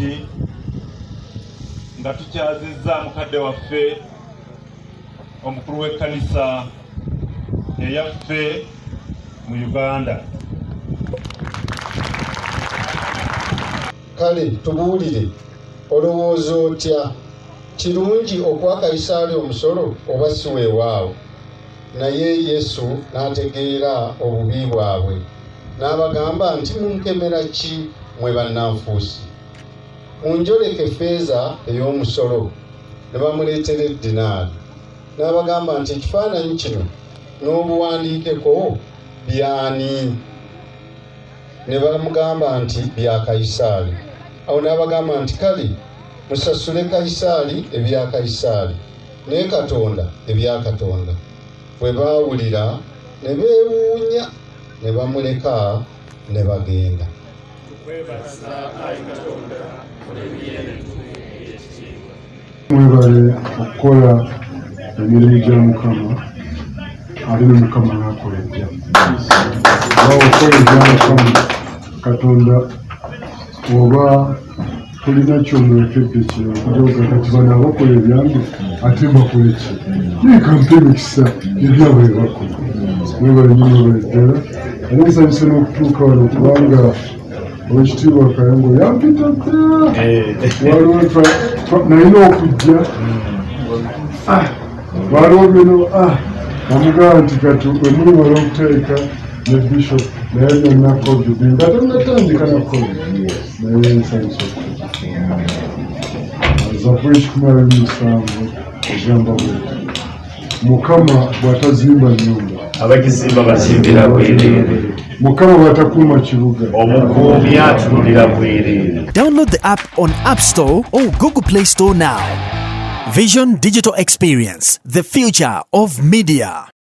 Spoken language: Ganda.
Gavumenti nga tukyazizza mukadde waffe omukulu w'ekkanisa eyaffe mu Uganda. Kale tubuulire, olowooza otya? Kirungi okuwa Kayisaali omusolo oba si weewaawo? Naye Yesu n'ategeera obubi bwabwe, n'abagamba nti, Munkemera ki mmwe bannanfuusi? Munjoleke ffeeza ey'omusolo. Ne bamuleetera eddinaali. N'abagamba nti, Ekifaananyi kino n'obuwandiikeko by'ani? Ne bamugamba nti, Bya Kayisaali. Awo n'abagamba nti, Kale musasule Kayisaali ebya Kayisaali, ne Katonda ebya Katonda. Bwe baawulira ne beewuunya, ne bamuleka ne bagenda. Mwebale okukola emirimu gya Mukama, ate ne Mukama n'akola egyammwe. Oba okukola egya Mukama Katonda oba tolina kyomulekedde kirala okujoga kati bano abakola ebyange ate mbakole ki naye kampe emikisa ebyabwe bebakola. Mwebale nnyo, mwebale ddala, era nsanyuse n'okutuuka wano kubanga Owekitiibwa Kayongo yampita dda, waliwo nalina okujja, waliwo bino namugamba nti kati wemulimala okuteeka ne bishop naye byonna covid nga tonnatandika na covid, naye nsanyusa okujja. Zaburi 127 egamba bweti: Mukama bw'atazimba nnyumba, abagizimba bazimbira bwereere. Mukama bw'atakuuma kibuga, omukuumi atunulira bwereere. Download the app on App Store or Google Play Store now. Vision Digital Experience, the future of media.